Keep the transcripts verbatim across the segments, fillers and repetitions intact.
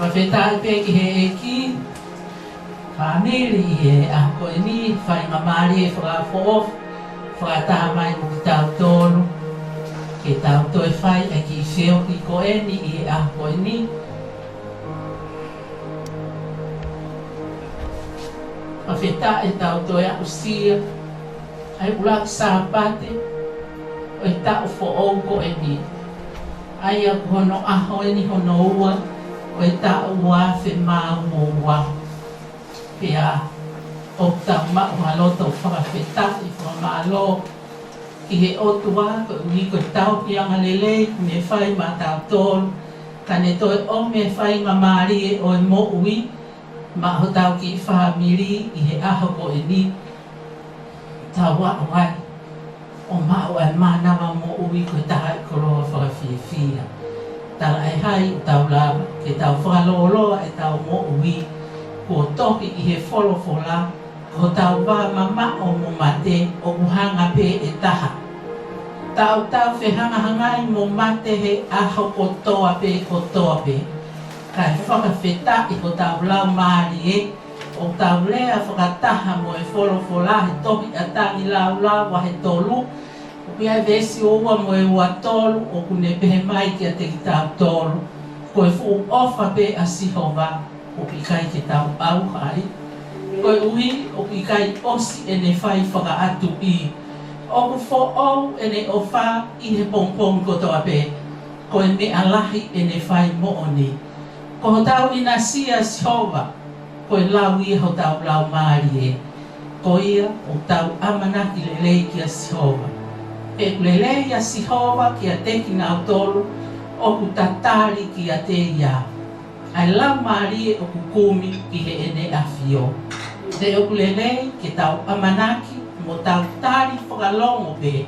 Fakafetaʻi pē ki he ʻEiki, fāmili, ʻi he ʻaho ko eni, faingamālie fakaʻofoʻofa, fakataha mai mo kitautolu, ke tau toe fai ʻa e kiʻi feohi ko eni ʻi he ʻaho ko eni. Fakafetaʻi tau toe aʻusia ʻa e ʻuluaki Sāpate ʻo e taʻu foʻou ko eni. ʻA ia ko hono ʻaho eni hono ua ʻo e taʻu ua afe mā ua. Pea ʻoku tau maʻu ha loto fakafetaʻi fakamālō ki he ʻOtua koeʻuhi ko e tauhi angalelei kuo ne fai maʻatautolu, ka ne toe ʻomi e faingamālie ʻo e moʻui maʻa hotau kiʻi fāmili ʻi he ʻaho ko eni. Tau aʻu ai ʻo maʻu ʻa e mānava moʻui ko e taha ʻi koloa fakafiefia. Talaʻehai ʻoku tau lava ke tau fakalōloa ʻetau moʻui, kuo tohi ʻi he folofola, ko hotau vā mamaʻo mo mate ʻoku hanga pē ʻe taha. Tau tau fehangahangai mo mate he ʻaho kotoa pē, kotoa pē. Kae fakafetaʻi hotau laumālie, ʻoku tau lea fakataha mo e folofola he tohi ʻa Tangilāulau vahe tolu, ʻoku ʻi ai e veesi ua mo e ua tolu, ʻoku ne pehē mai kiate kitautolu: Ko e fuʻu ʻofa pē ʻa Sihova, ʻoku ʻikai ke tau ʻauha ai, koeʻuhi ʻoku ʻikai ʻosi ʻene fai fakaʻatuʻi. ʻOku foʻou ʻene ʻofa ʻi he pongipongi kotoa pē, ko e meʻa lahi ʻene fai moʻoni. Ko hotau ʻinasi ʻa Sihova, ko e lau ia hotau laumālie. Ko ia ʻoku tau ʻamanaki lelei kia Sihova. He ʻoku lelei ʻa Sihova kiate kinautolu ʻoku tatali kiate ia, ʻa e laumālie ʻoku kumi ki heʻene ʻafio. He ʻoku lelei ke tau ʻamanaki mo tau tali fakalongo pē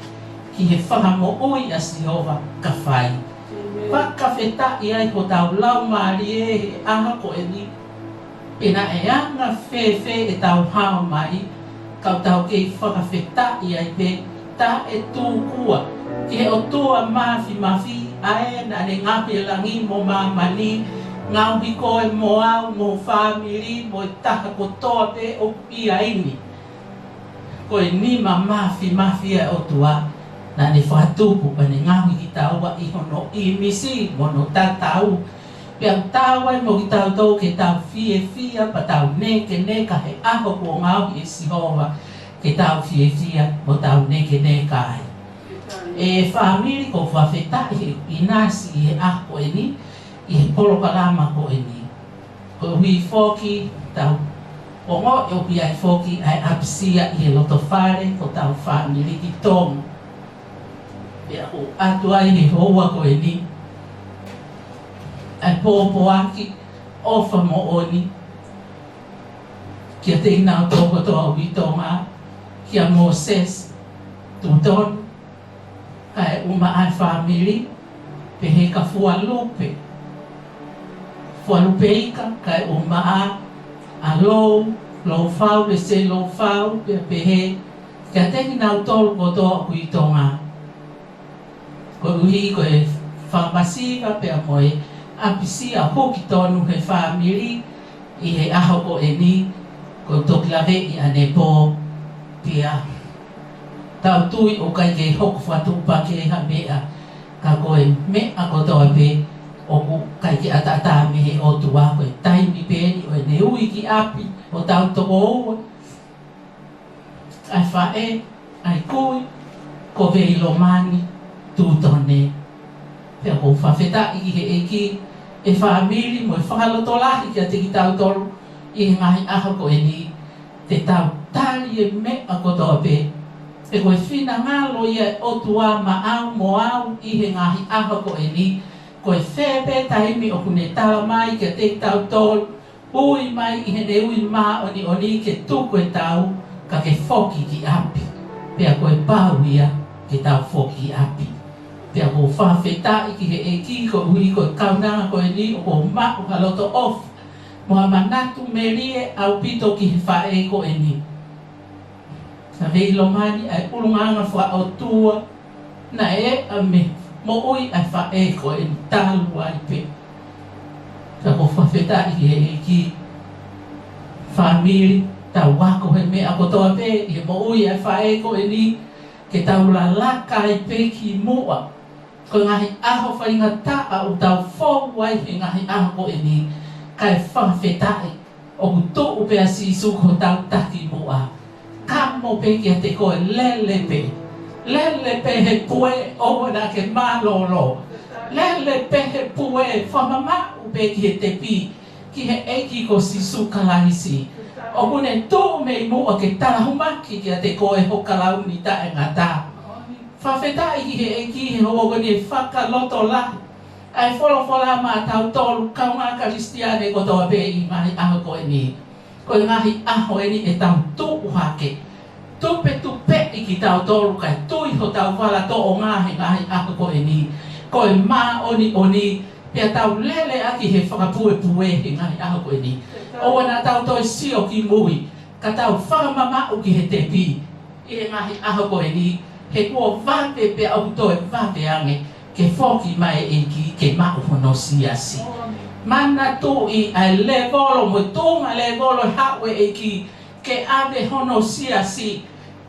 ki he fakamoʻui ʻa Sihova ka fai. Fakafetaʻi ai hotau laumālie he ʻaho ko eni. Pe naʻe anga fēfē ʻetau hao mai, ka ʻoku tau kei fakafetaʻi ai pē taʻetūkua ki he ʻOtua Māfimafi, ʻa ē naʻa ne ngaohi e langi mo māmani, ngaohi koe mo au mo ho fāmili mo e taha kotoa pē ʻoku ʻi ai ni. Ko e nima māfimafi ʻa e ʻOtua naʻa ne fakatupu, pea ne ngaohi kitaua ʻi hono ʻīmisi mo hono tatau. Pea ʻoku taau ai mo kitautolu ke tau fiefia pea tau nekeneka he ʻaho kuo ngaohi ʻe Sihova ke tau fiefia mo tau nekeneka ai. ʻE fāmili, ʻoku ou fakafetaʻi he ʻinasi ʻi he ʻaho ko eni, ʻi he polokalama ko eni. Koeʻuhi foki tau ongoʻi ʻoku ʻi ai foki ʻa e ʻapisia ʻi he loto fale ko hotau fāmili ki Tonga. Pea ʻoku ʻoatu ai he houa ko eni ʻa e pōpoaki ʻofa moʻoni kiate kinautolu kotoa ʻoku ʻi Tonga, kia Moses Tutonu, kae ʻumaʻā e fāmili, pehē kia Fualupe, Fualupe Ika, kae ʻumaʻā ʻa Lou, Loufau, Lese Loufau, pea pehē kiate kinautolu kotoa ʻoku ʻi Tonga. Koeʻuhi ko e fakamasiva pea mo e ʻapisia huki tonu he fāmili ʻi he ʻaho ko eni, ko e toki laveʻi ʻanepō, pea tau tui ʻoku ʻikai ke hoko fakatuʻupakē ha meʻa, ka ko e meʻa kotoa pē ʻoku ʻikai ke ʻataʻatā mei he ʻOtua. Ko e taimi pē eni ʻo ʻene ui ki ʻapi hotau tokoua, ʻa e faʻē, ʻa e kui, ko Veilomani Tutone. Pea ʻoku ou fakafetaʻi ki he ʻEiki, ʻe fāmili, mo e fakalotolahi kiate kitautolu ʻi he ngaahi ʻaho ko eni, te tau tali e meʻa kotoa pē. He ko e finangalo ia ʻo e ʻOtua maʻau mo au ʻi he ngaahi ʻaho ko eni, ko e fē pē taimi ʻoku ne tala mai kiate kitautolu, ui mai ʻi heʻene ui māʻoniʻoni ke tuku e tau, ka ke foki ki ʻapi. Pea ko e pau ia ke tau foki ki ʻapi. Pea ʻoku ou fakafetaʻi ki he ʻEiki koeʻuhi ko e kaunanga ko eni ʻoku ou maʻu ha loto ʻofa mo ha manatu melie ʻaupito ki he faʻē ko eni. Naʻe Veilomani ʻa e ʻulungaanga fakaʻotua, naʻe ʻa e moʻui ʻa e faʻē ko eni talu ai pē. Ka ko e fakafetaʻi ki he ʻEiki, fāmili, tau ako he meʻa kotoa pē ʻi he moʻui ʻa e faʻē ko eni, ke tau lalaka ai pē ki muʻa. Ko e ngaahi ʻaho faingataʻa ʻoku tau fou ai he ngaahi ʻaho ko eni, kae fakafetaʻi ʻoku tuʻu pē ʻa Sīsū ko hotau takimuʻa. Kamo pē kiate koe, lele pē. Lele pē he pue, ʻoua naʻa ke mālōlō. Lele pē he pue, fakamamaʻu pē ki he tepi, ki he ʻEiki ko Sīsū Kalaisi. ʻOku ne tuʻu mei muʻa ke talahumaki kiate koe ho kalauni taʻengata. Fakafetaʻi ki he ʻEiki he houa ko eni, fakalotolahi ʻa e folofola maʻatautolu kaungā Kalisitiane kotoa pē ʻi he ngaahi ʻaho ko eni. Ko e ngaahi ʻaho eni ʻetau tuʻu hake, tupetupeʻi kitautolu kae tui hotau vala tōʻonga he ngaahi ʻaho ko eni. Ko e māʻoniʻoni, pea tau lele ʻaki he fakapuepue he ngaahi ʻaho ko eni. ʻOua naʻa tau toe sio ki mui, ka tau fakamamaʻu ki he tepi ʻi he ngaahi ʻaho ko eni, he kuo vave pea ʻoku toe vave ange ke foki mai e ʻEiki ke maʻu hono siasi. Manatuʻi ʻa e lēvolo mo e tuʻunga lēvolo ʻe haʻu e ʻEiki ke ʻave hono siasi,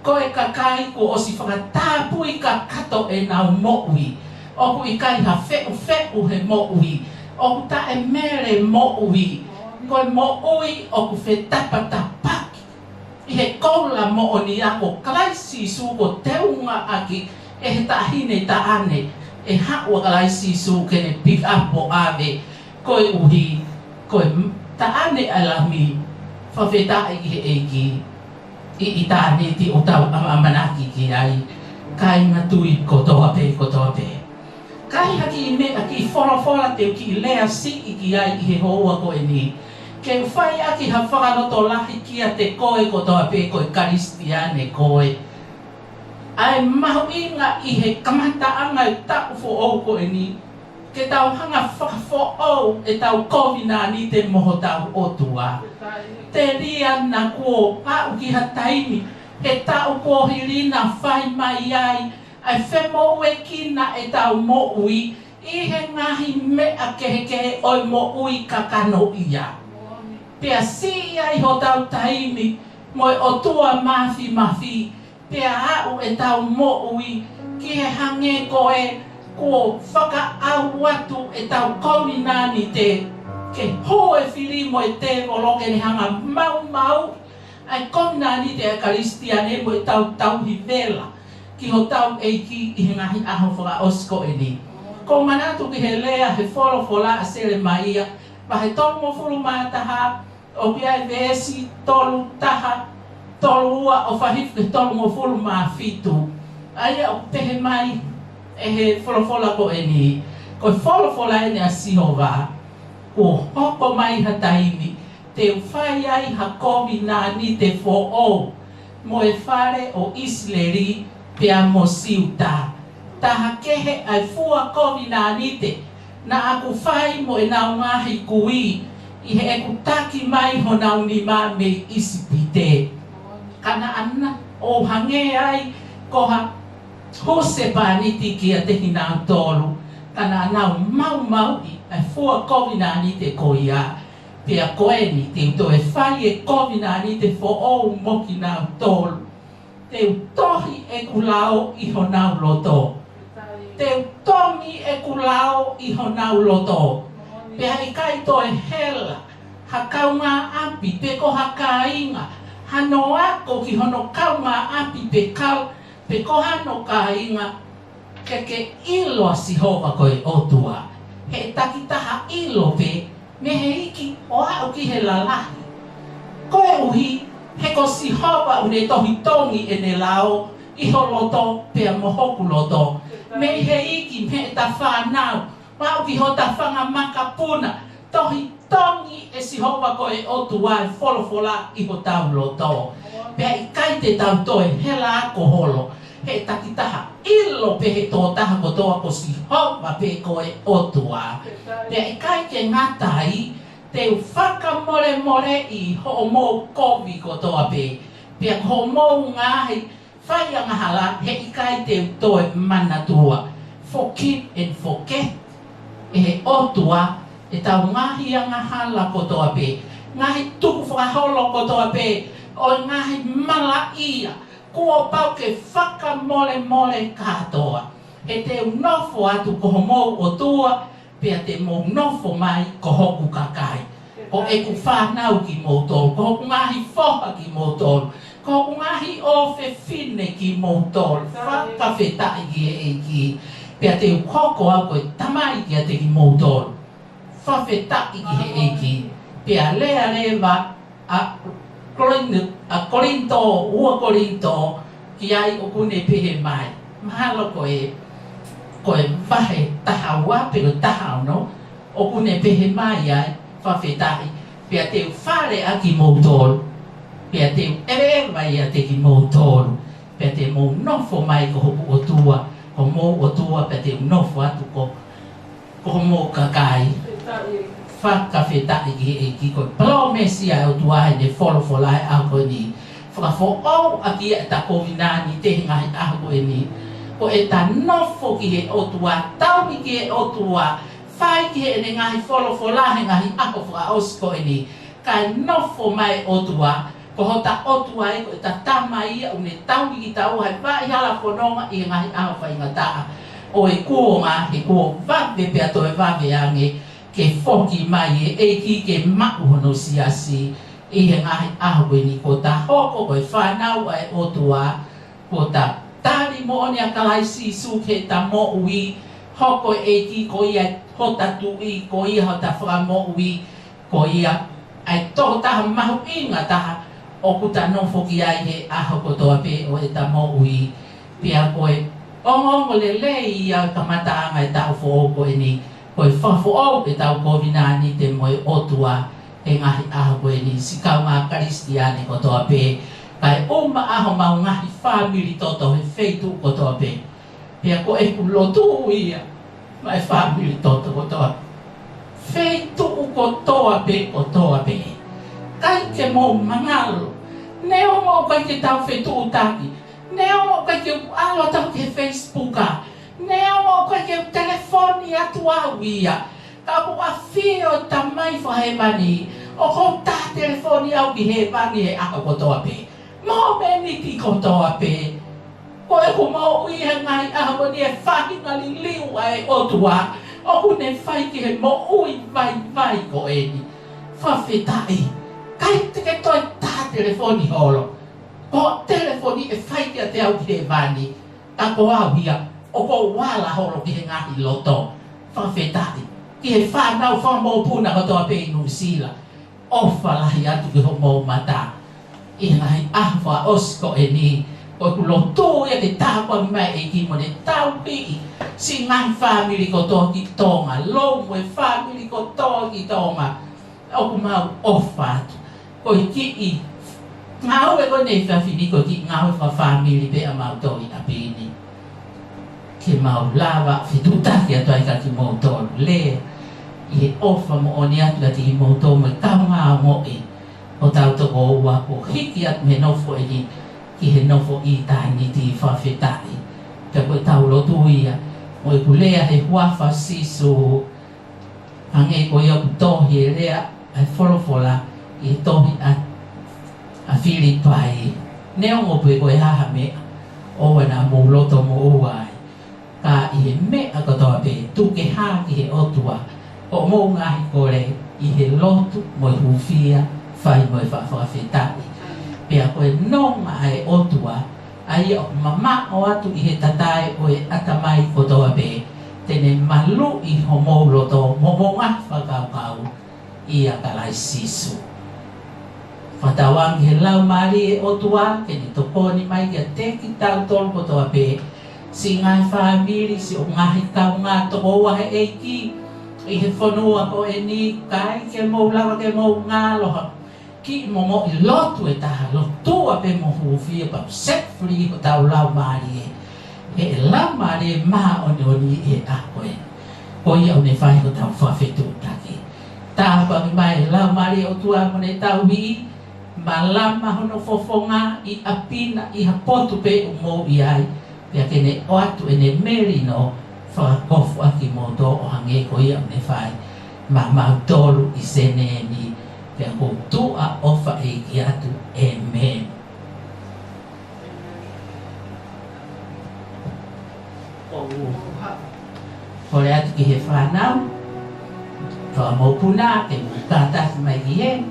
ko e kakai kuo ʻosi fakatapui kakato ʻenau moʻui. ʻOku ʻikai ha feʻufeʻu he moʻui. ʻOku taʻemele moʻui. Ko e moʻui ʻoku fetapatapaki ʻi he koula moʻoni ʻa ko Kalaisi Sīsū, kuo teungaʻaki ʻe he taʻahine taʻane, ʻe haʻu ʻa Kalaisi Sīsū ke ne pick up ʻo ʻave, koeʻuhi ko e m-, taʻane ʻa e Lami. Fakafetaʻi ki he ʻEiki, ʻi ʻitāniti ʻoku tau ʻama-, ʻamanaki ki ai, kāinga tui kotoa pē, kotoa pē. Ka ʻi ha kiʻi meʻa, kiʻi folofola te u kiʻi lea siʻi ki ai ʻi he houa ko eni, ke u fai ʻaki ha fakalotolahi kiate koe kotoa pē ko e Kalisitiane koe. ʻA e mahuʻinga ʻi he kamataʻanga e taʻu foʻou ko eni, ke tau hanga fakafoʻou ʻetau kovinānite mo hotau ʻOtua. Telia naʻa kuo aʻu ki ha taimi he taʻu kuo hili naʻa fai mai ai ʻa e femoʻuekina ʻetau moʻui ʻi he ngaahi meʻa kehekehe ʻo e moʻui kakano ia. Pea siʻi ai hotau taimi mo e ʻOtua Māfimafi, pea aʻu ʻetau moʻui ki he hangē ko e kuo fakaʻau atu ʻetau kovinānite, ke hū e fili mo e tēvolo ke ne hanga maumauʻi ʻa e kovinānite ʻa e Kalisitiane mo ʻetau tauhi vela ki hotau ʻEiki ʻi he ngaahi ʻaho fakaʻosi ko eni. Ko u manatu ki he lea he folofola ʻa Selemaia, vahe tolungofulu mā taha, ʻoku ʻi ai e veesi tolu taha, tolu ua ʻo fai hifo ki he tolungofulu mā fitu. ʻA ia ʻoku pehē mai ʻe he folofola ko eni, ko e folofola eni ʻa Sihova, kuo hoko mai ha taimi te u fai ai ha kovinānite foʻou mo e fale ʻo ʻIsileli pea mo Siuta. Taha kehe ʻa e fua kovinānite naʻa ku fai mo ʻenau ngaahi kui ʻi heʻeku taki mai honau nima mei ʻIsipite. Ka naʻa nau hangē ai ko ha husepāniti kiate kinautolu, ka naʻa nau maumauʻi ʻa e fua kovinānite ko ia. Pea ko eni te u toe fai e kovinānite foʻou mo kinautolu. Te u tohi ʻeku lao ʻi honau loto. Te u tongi ʻeku lao ʻi honau loto. Pea ʻikai toe hela ha kaungāʻapi pe ko ha kāinga, hano ako ki hono kaungāʻapi pe kau, pe ko hano kāinga, ke ke ʻilo ʻa Sihova ko e ʻOtua. He takitaha ʻilo pē mei he iiki ʻo aʻu ki he lalahi. Koeʻuhi he ko Sihova ʻoku ne tohi tongi ʻene lao ʻi ho loto pea mo hoku loto. Mei he iiki, mei heʻeta fānau, ʻo aʻu ki hota fanga makapuna, tohi tongi ʻe Sihova ko e ʻOtua e folofola ʻi hotau loto. Pea ʻikai te tau toe hela ako holo. He takitaha ʻilo pē he tokotaha kotoa ko Sihova pē ko e ʻOtua. Pea ʻikai ke ngata ai, te u fakamolemoleʻi hoʻomou kovi kotoa pē. Pea ko hoʻomou ngaahi fai angahala, he ʻikai te u toe manatua. Forgive and forget ʻe he ʻOtua ʻetau ngaahi angahala kotoa pē, ngaahi tukufakaholo kotoa pē, ʻo e ngaahi malaʻia, kuo pau ke fakamolemole kātoa. He te u nofo atu ko homou ʻOtua, pea te mou nofo mai ko hoku kakai. Ko ʻeku fānau kimoutolu, ko hoku ngaahi foha kimoutolu, ko hoku ngaahi ʻofefine kimoutolu. Fakafetaʻi ki he ʻEiki. Pea te u hoko au ko e tamai kiate kimoutolu. Fakafetaʻi ki he ʻEiki. Pea lea leva ʻa Kolin-, ʻa Kolinitō, ua Kolinitō, ki ai ʻoku ne pehē mai. Mahalo ko e, ko e vahe taha ua pe ko e taha ono, ʻoku ne pehē mai ai, fakafetaʻi, pea te u fale ʻa kimoutolu, pea te u ʻeveʻeva ʻiate kimoutolu, pea te mou nofo mai ko hoku ʻOtua, ko homou ʻOtua, pea te u nofo atu ko ko homou kakai. Fakafetaʻi ki he ʻEiki, ko e palōmesi ʻa e ʻOtua ʻi heʻene folofola he ʻaho ko eni. Fakafoʻou ʻaki ʻeta kovinānite he ngaahi ʻaho ko eni. Ko ʻeta nofo ki he ʻOtua, tauhi ki he ʻOtua, fai ki heʻene ngaahi folofola he ngaahi ʻaho fakaʻosi ko eni. Kae nofo mai ʻOtua, ko hota ʻOtua ē, ko ʻeta Tamai ia ʻoku ne tauhi kitaua he vaʻa hala fononga ʻi he ngaahi ʻaho faingataʻa ʻo e kuonga, he kuo vave pea toe vave ange ke foki mai e ʻEiki ke maʻu hono siasi ʻi he ngaahi ʻaho ko eni. Kuo ta hoko ko e fānau ʻa e ʻOtua, kuo ta tali moʻoni ʻa Kalaisi Sīsū ki heʻeta moʻui, hoko e ʻEiki ko ia hota Tuʻi, ko ia hota Fakamoʻui, ko ia ʻa e tokotaha mahuʻinga taha ʻoku ta nofo ki ai he ʻaho kotoa pē ʻo ʻeta moʻui. Pea ko e ongoongolelei ia kamataʻanga ʻetau foʻou ko eni, ko e fakafoʻou ʻetau kovinānite mo e ʻOtua he ngaahi ʻaho ko eni, siʻi kaungā Kalisitiane kotoa pē, kae ʻuma ʻa homau ngaahi fāmili toto he feituʻu kotoa pē. Pea ko ʻeku lotu ia maʻa e fāmili toto kotoa, feituʻu kotoa pē, kotoa pē. ʻIkai ke mou mangalo, neongo ʻoku ʻikai ke tau fetuʻutaki, neongo ʻoku ʻikai ke u ʻalu atu ki he Facebook, neongo ʻoku ʻikai ke u telefoni atu au ia, ka ʻoku ʻafio e Tamai Fakahēvani ʻoku tā telefoni au ki hēvani he ʻaho kotoa pē, mōmeniti kotoa pē. Ko ʻeku moʻui he ngaahi ʻaho ko eni e faʻahinga liliu ʻa e ʻOtua ʻoku ne fai ki he moʻui vaivai ko eni. Fakafetaʻi. ʻIkai te ke toe tā telefoni holo. Ko e telefoni ʻe fai kiate au ki hēvani, ka ko au ia ʻoku ou ala holo ki he ngaahi loto. Fakafetaʻi. Ki he fānau fakamokopuna kotoa pē ʻi Nuʻusila, ʻofa lahi atu ki homou mata ʻi he ngaahi ʻaho fakaʻosi ko eni. Ko ʻeku lotu ia ke tāpuaki mai e ʻEiki mo ne tauhi siʻi ngaahi fāmili kotoa ki Tonga, Lou mo e fāmili kotoa ki Tonga. ʻOku mau ʻofa atu. Ko e kiʻi ngāue ko eni he efiafi ni, ko e kiʻi ngāue fakafāmili pē ʻa mautolu ʻi ʻapi ni, ke mau lava fetuʻutaki atu ai kia kimoutolu, lea ʻi he ʻofa moʻoni atu kia kimoutolu mo e kaungā ongoʻi hotau tokoua kuo hiki atu mei he nofo eni ki he nofo ʻitāniti. Fakafetaʻi. Pea ko ʻetau lotu ia mo ʻeku lea he huafa ʻo Sīsū, hangē ko ia ʻoku tohi e lea ʻa e folofola ʻi he tohi ʻa, ʻa Filipai: Neongo pe ko e hā ha meʻa, ʻoua naʻa mou loto moʻua ai, ka ʻi he meʻa kotoa pē tuku ke hā ki he ʻOtua hoʻomou ngaahi kole ʻi he lotu mo e hūfia, fai mo e faʻa fakafetaʻi. Pea ko e nonga ʻa e ʻOtua, ʻa ia ʻoku mamaʻo atu ʻi he tatae ʻo e ʻatamai kotoa pē, te ne maluʻi homou loto mo hoʻomou ngaahi fakakaukau ʻia Kalaisi Sīsū. Fakatauange ki he Laumālie ʻo e ʻOtua ke ne tokoni mai kiate kitautolu kotoa pē, siʻi ngaahi fāmili, siʻi ngaahi kaungā tokoua he ʻEiki ʻi he fonua ko eni. ʻIkai ke mou lava ke mou ngalo ha kiʻi momoʻi lotu ʻe taha, lotua pē mo hūfia pea set free hotau laumālie. He ʻe Laumālie Māʻoniʻoni ʻi he ʻaho ko eni. Ko ia ʻoku ne fai hotau fakafetuʻutaki. Tāpuaki mai Laumālie ʻo e ʻOtua mo ne tauhi, malama hono fofonga ʻi ʻapi na ʻi ha potu pē ʻoku mou ʻi ai, pea ke ne ʻoatu ʻene melino fakakofuʻaki kimoutolu ʻo hangē ko ia ʻoku ne fai maʻamautolu ʻi Senē ni, pea ʻoku ou tuʻu ʻofa ʻeiki atu. ʻĒmeni. ʻOku ou kole atu ki he fānau, fanga mokopuna, ke mou kātaki mai ki heni,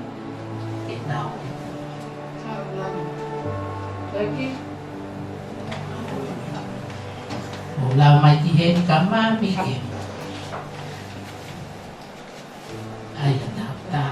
ke nau ʻo lau mai ki heni ka mami ke. ʻAi, ka tau tā.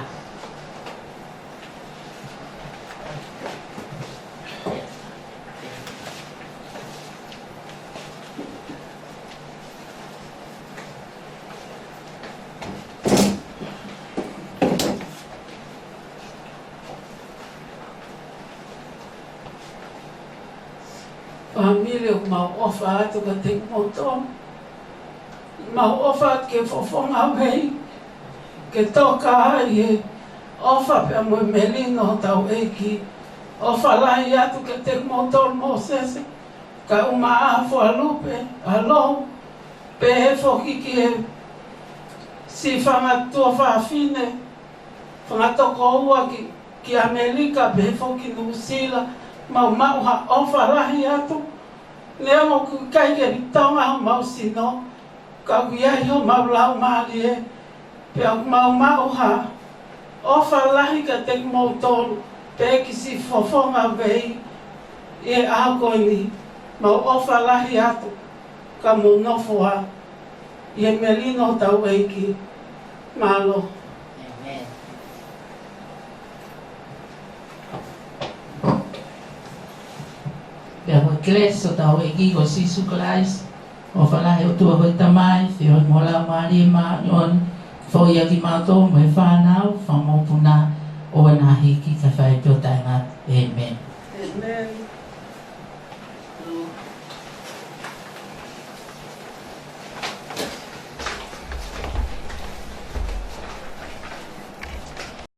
Fāmili, ʻoku mau ʻofa atu kiate kimoutolu. Mau ʻofa atu ki he fofonga veʻe, ke toka ai he ʻofa pea mo e melino hotau ʻEiki. ʻOfa lahi atu kiate kimoutolu Mōsese, kae ʻumaʻā Fualupe, ʻa Lou, pehē foki ki he siʻi fanga tuofāfine, fanga tokoua ki, ki ʻAmelika, pehē foki Nuʻusila, mau maʻu ha ʻofa lahi atu. Neongo ʻoku ʻikai ke ʻi Tonga homau sino, ka ʻoku ʻi ai homau laumālie, pea ʻoku mau maʻu ha ʻofa lahi kiate kimoutolu, pea ki siʻi fofonga veʻe ʻi he ʻaho ko eni, mau ʻofa lahi atu, ka mou nofo ā ʻi he melino hotau ʻEiki. Mālō. ʻĒmeni. Pea ko e kelesi ʻa hotau ʻEiki ko Sīsū Kalaisi, ʻofa lahi ʻa e ʻOtua ko e Tamai, feohi mo e Laumālie Māʻoniʻoni, foaki kiate kimautolu mo e fānau, fanga mokopuna, ʻoua naʻa hiki kae fai pē ʻo taʻengata. ʻĒmeni. ʻĒmeni.